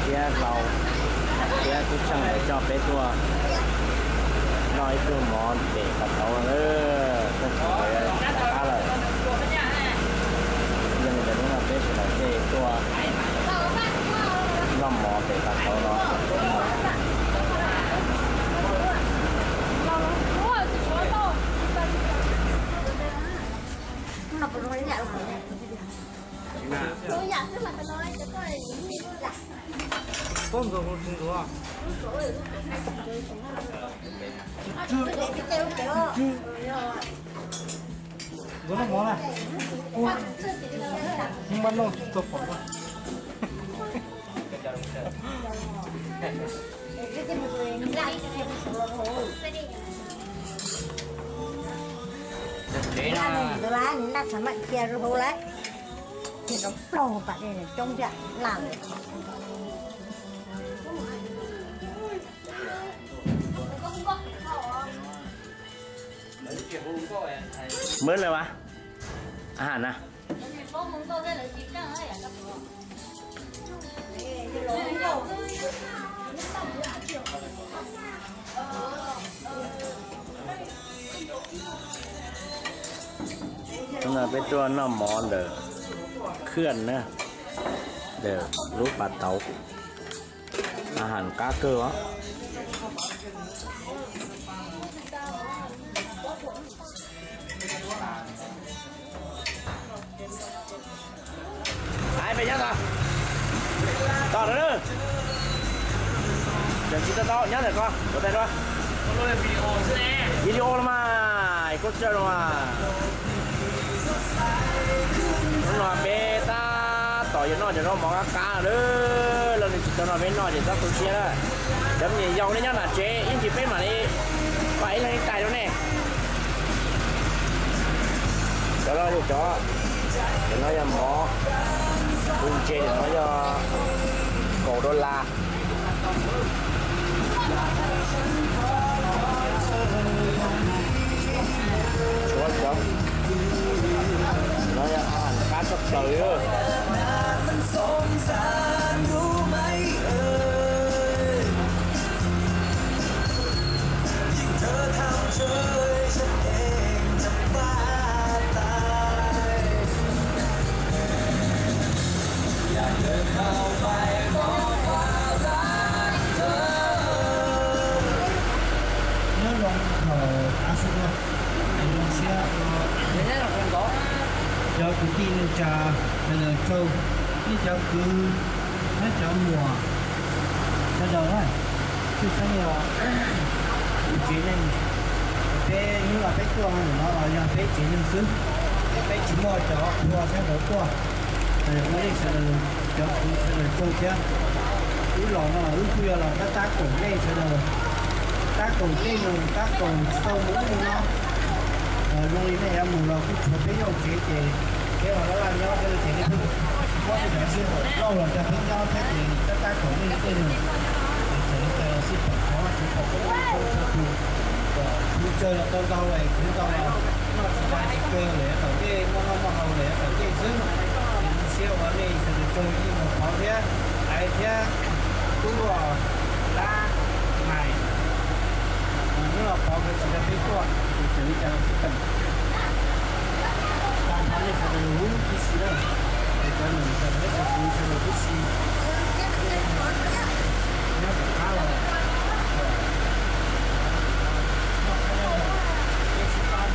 Thiab Hlau thiab Tub Tsheej lawv coj peb tuaj noj ib tug mov pem pas tauv lawm, tag kab lawm. Yog li ntawd hnub no peb sawv daws thiaj tuaj noj mov pem pas tauv no. Ntxuav no mov na, ua, npaj noj tsis tau pom na. Noj tshav mam cia rau hauv lawm, ces rau plaug pam dej coob thiab laj. Mướn rồi mà. À hả nè. Hnub no peb tuaj noj mov ntawm Khwj na, ntawm lub pas tauv, a has qab kawg os. Ai, peb nyob tod, tod na. Cov tsis tau tau nyob ntawm ko, ua tais dua. Video los mas, koj tsaw los mas. Hnub no peb tab tom yuav noj cov zaub mov qab qab lawm. Los nws tsis tau noj peb noj ces txhob tu siab lawm. Cov me nyuam yaus nej nyob nram tsev ib ntsis peb mam li pab ib leeg ib tais rau nej. Cov no yog cov, cov no yog mov, tus ntses no yog kaum dollar. Tshuav cov no yog a has qab tshaj plaws li. Nyob zoo thaum tav su no, zoo siab cov kwv tij neej tsa sawv daws tsaug, nej cov kwv, nej cov muam sawv daws na, tshwj xeeb yog kuv tsev neeg, peb hnub no peb tuaj no los yog peb tsev neeg xwb, peb tsis muaj cov ua sab nraud tuaj. Ua nej sawv daws cov kwv sawv daws tsaug thiab. Wb los no wb kuj yog los tab tab kaum nej sawv daws, tab kaum tej neeg tab kaum tsis tau mus ub mus no. Zoo li nej yuav mus los kuj tshuav peb nyob hauv tsev ces peb los laj laj nyob thiab no ces nej kuj tsis muab tej cov sij hawm lauj los nrog peb nyob thiab ces tab tab kaum nej tej neeg. Ces txawm li cas los xij pom qhov tsis pom koj txhua tus kom kuv tsawg los tau ntau es kuv ntau los noj tsis tas tsis kawg lawm thaum ntej muaj noj muaj haus lawm thaum ntej xwb. Ces zoo siab ua nej sawv daws tsaug ib mus qhov thiab, Aiv thiab Tub Luaj, Lab, Maiv, hnub no qhov nkawd tsis nrog peb tuaj, ces txawm li cas los xij peem. Tag nrho nej sawv daws huv tib si na, es cov num sawv daws, cov kwv sawv daws huv tib si. Nyob tom qab los, noj qab nyob zoo, peb sib pab.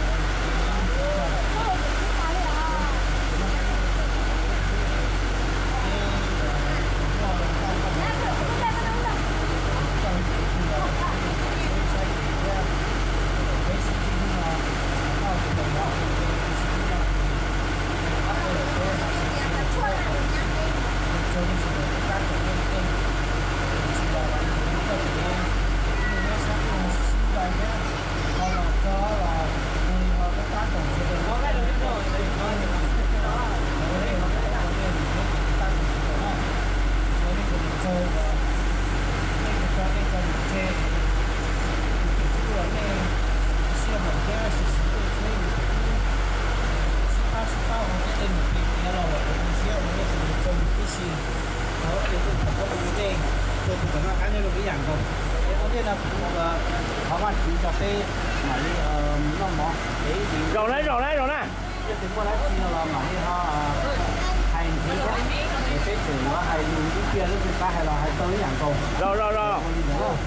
Ib yam nkaus, ua ntej no kuv thov Vajtswv tso peb mam li noj mov, peb ib ntsis zaum na, zaum na, zaum na. Yog tias muaj dab tsi no los mam li ho hais ntxiv thiab, es peb tseem yuav hais lus ib pliag, lub twg xav hais los hais tau ib yam nkaus. Zaum, zaum, zaum. Ua li ntawd,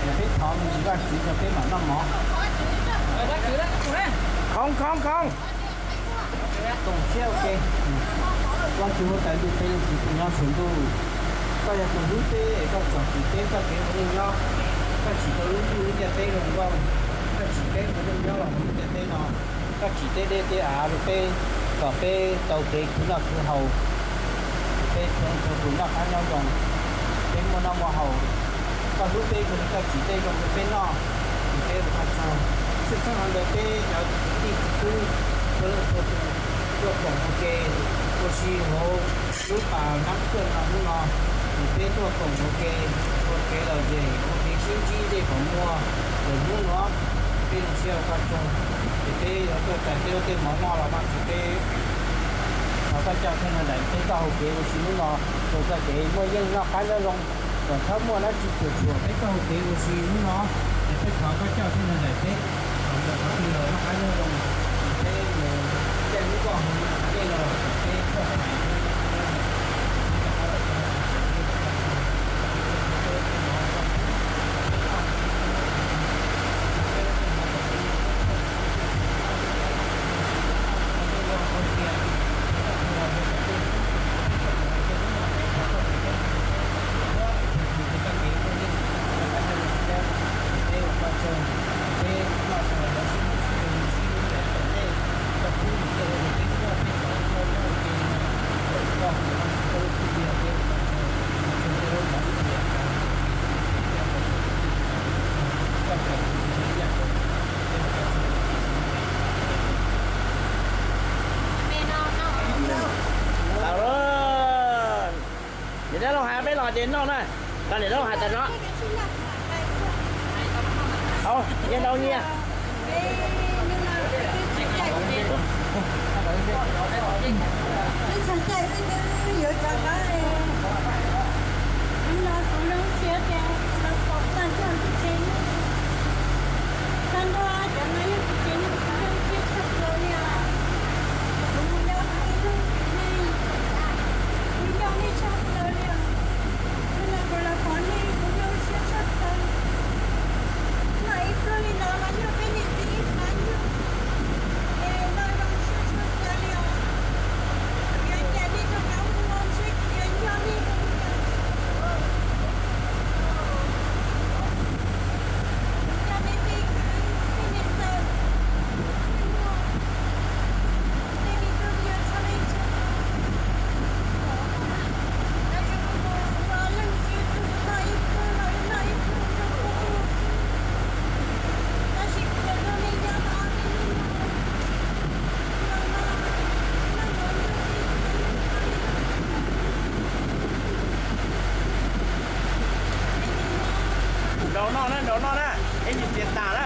es peb thov me ntsis Vajtswv tso peb mam noj mov. Khoov, khoov, khoov. Koom siab ua ke. Vajtswv huab tais ntuj peb leej txiv tus nyob saum ntuj, koj yog tus hlub peb es koj tsom kwm peb txoj kev ua neej nyob. Koj tsim tau lub ntuj lub ntiaj teb zoo nkauj, koj tsim peb ua neej nyob los hauv lub ntiaj teb no. Koj tsim tej dej tej av rau peb, kom peb tau kev khwv noj khwv haus, peb txhua tus noj qab nyob zoo, peb muaj noj muaj haus. Koj hlub peb kawg li, koj tsim tej zoo rau peb noj, ces peb ua koj tsaug. Tshwj xeeb hauv ntawd peb cov kwv tij txiv tub txhua leej txhua tus tuaj koom ua ke ua si hauv lub pas nab kawj no hnub no, ces peb tuaj koom ua ke ua kev lom zem, ua kev sib ntsib dej kom muag. Ces hnub no peb zoo siab ua koj tsaug, ces peb yuav tuaj txais tej zaub tej mov noj los Vajtswv, peb thov koj coj peb nrog nraim peb txoj hau kev ua si hnub no, kom txoj kev muaj yeej noj qab nyob zoo, kom txhob muaj dab tsi cuam tshuam peb txoj hau kev ua si hnub no. Ces peb thov koj coj peb nrog nraim peb, kom ntawm qhov twg los noj qab nyob zoo, peb mus caij lub nkoj hauv lub qhov dej no los kom peb txoj hau kev Niam dab laug hais peb los ces noj na. Tau niam dab laug hais tas no. Au, nyiaj ntau nyiaj. Nraus noj na, nraus noj na, ib ntsis txias tas na.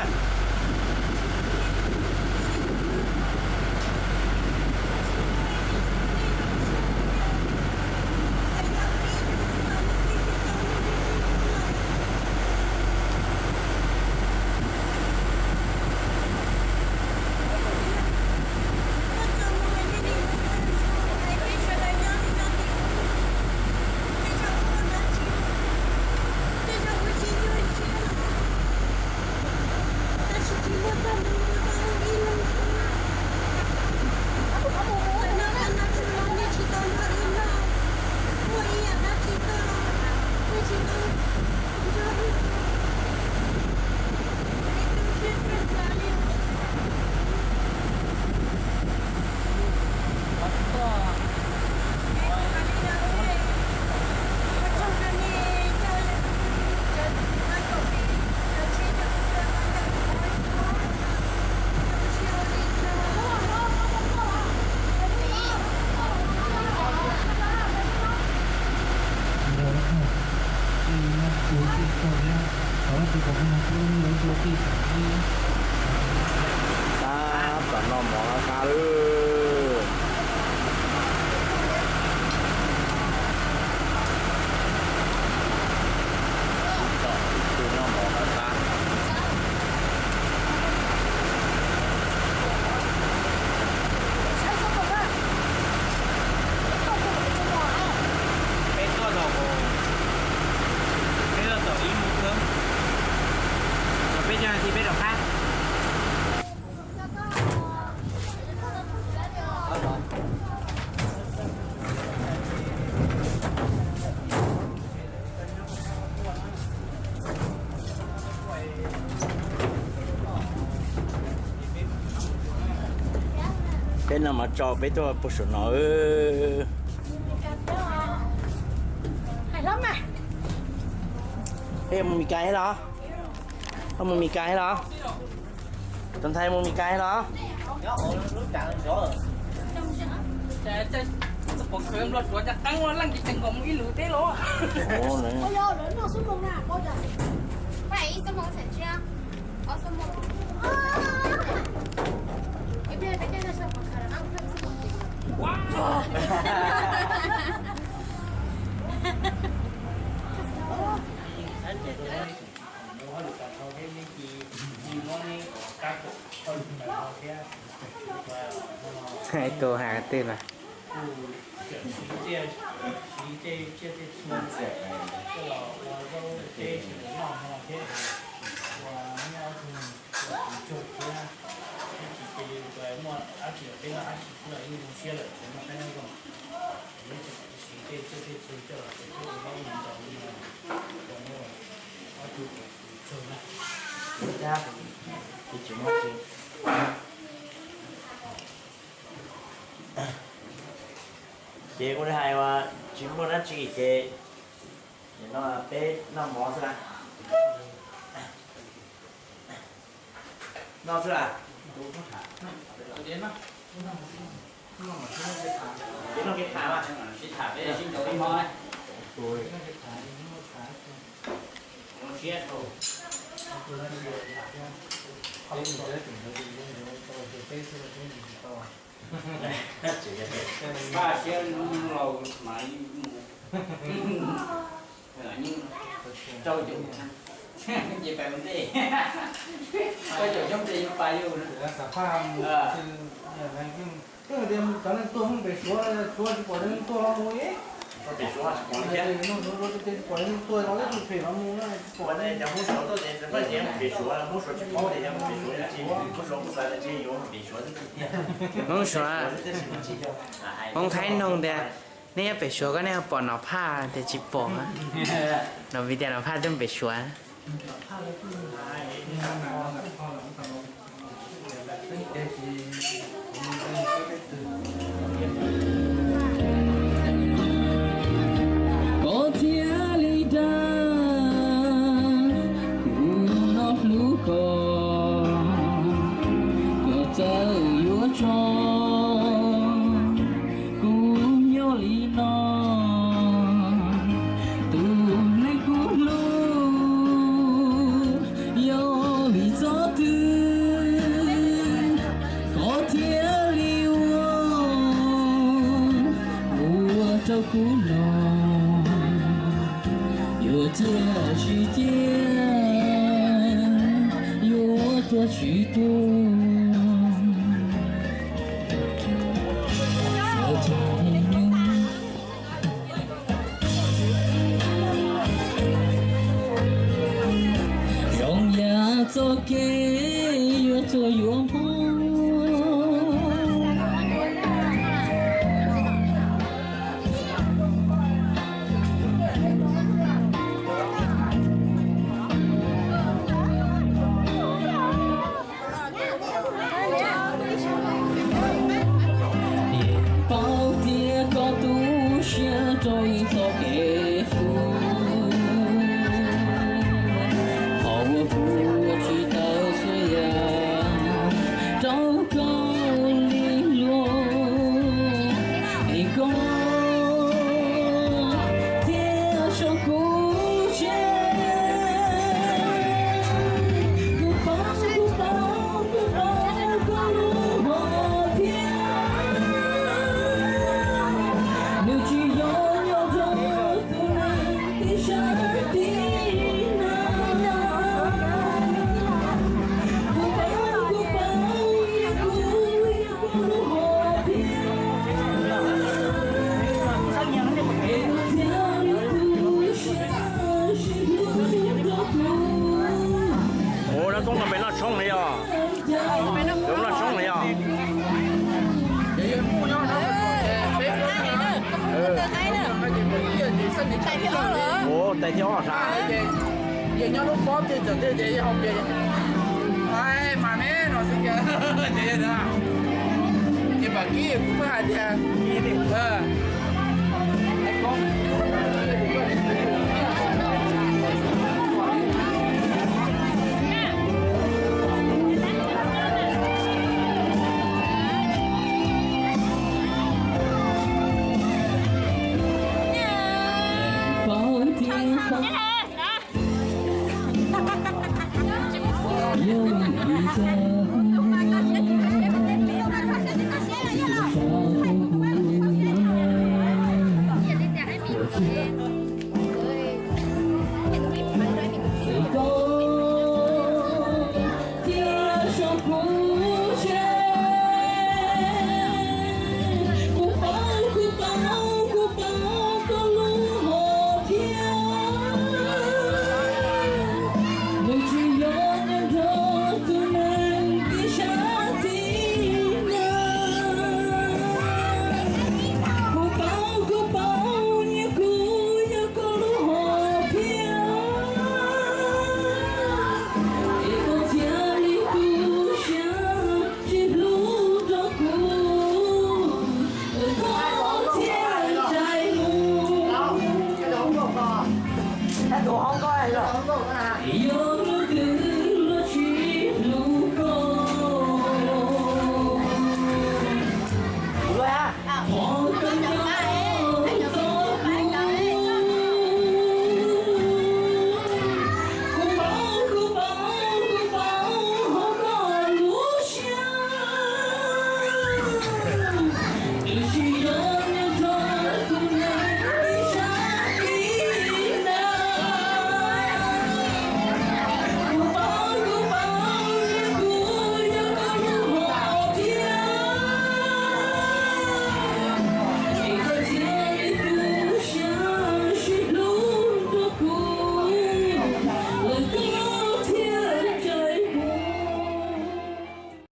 Tab tom noj mov qab lawm. Mov tso peb tuaj puag saum no. Peb mus Mes Kas thiab los? Koj mus Mes Kas thiab los? Tus ntxhais mus Mes Kas thiab los? Tus has twg los? Ces ua li hais uas tsis muaj dab tsi ces nim no peb noj mov xwb las. Noj xwb las. Peb noj kev tham mas sib tham peb sib ntaus ib hmo. Paj siab laus mas mus rau caum, ces pais ua ntej, rau caum coob ces yuav pais yus. Cov neeg tuaj Hmoob pem Suav, Suav tsis pom cov neeg tuaj los mus. Pem Suav tsis pom li thiab. Pem Suav tsis pom cov neeg tuaj los ib tug phem los mus na. Cov Hmoob Suav tuaj ces peb tias pem Suav, Hmoob Suav tsis paub tias yog pem Suav, Hmoob Suav kuj xav tias ntshe yuav pem Suav xwb. Hmoob Suav, Hmoob Thaib nug tias, nej nyob pem Suav koj nej pom nom phaj tias tsis pom, nom vim tias nom phaj twb pem Suav. Koj thiaj li dag kuv no hlub koj, koj txawj yuav tso kuv nyob li no. Tus neeg kuv hlub, yog vim txoj twg koj thiaj li ua, ua rau kuv no, yuav tuag tsis tiag, yuav tuag tsis tuag. Zoo yam txoj kev yuav tuag yuav hmo. Paub tias koj tu siab rau ib txoj kev hlub, qhov uas kuv tsis tau xwb yam rau koj li luag, es koj thiaj so kuv tseg. Kuv paub, kuv paub, kuv paub koj lub hom phiaj, nws tsis yog nyob rau tus neeg tib sab tib nag. Kuv paub, kuv paub, kuv yog koj lub hom phiaj, es kuv thiaj li tu siab. Ua dab toob no peb noj tshoob li os. Peb noj tshoob li os. Ua tais thiab os. Yog nyob lub pob tej txawm tej ces yog hau pes, mas me no xwb ces, ces Kib kuv pheej hais tias,